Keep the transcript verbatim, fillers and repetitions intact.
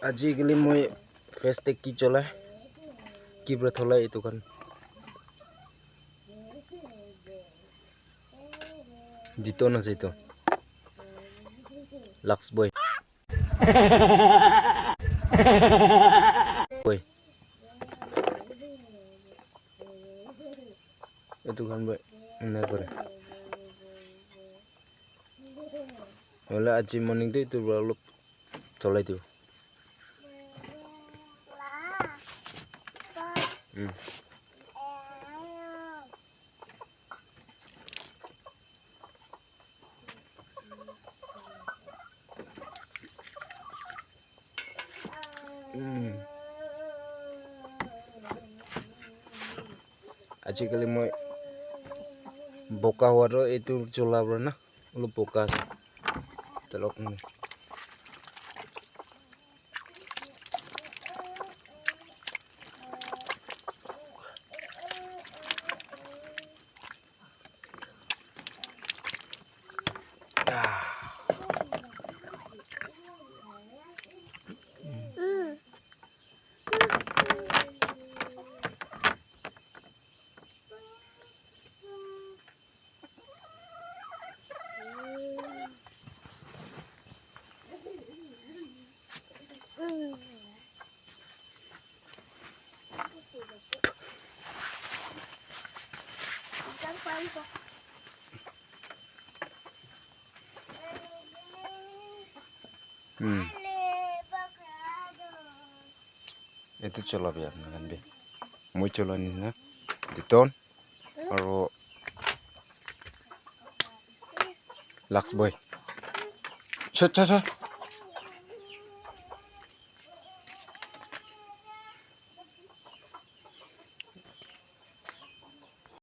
Aji kali moi face te ki cholai, ki pra tholai etu khan. Diton ase etu. Lux boy. Boy. Etu khan para ena kore. Hoile aji morning te etu para olop cholai dibo. Mm. Mm. Ajikali moi boka howa toh etu chola para na olop boka ase. Talok, mm. Hmm. Etu chola bhi apni khan bhi. Moi chola nisna. Diton. Aro Lux boy. Cha, cha, cha.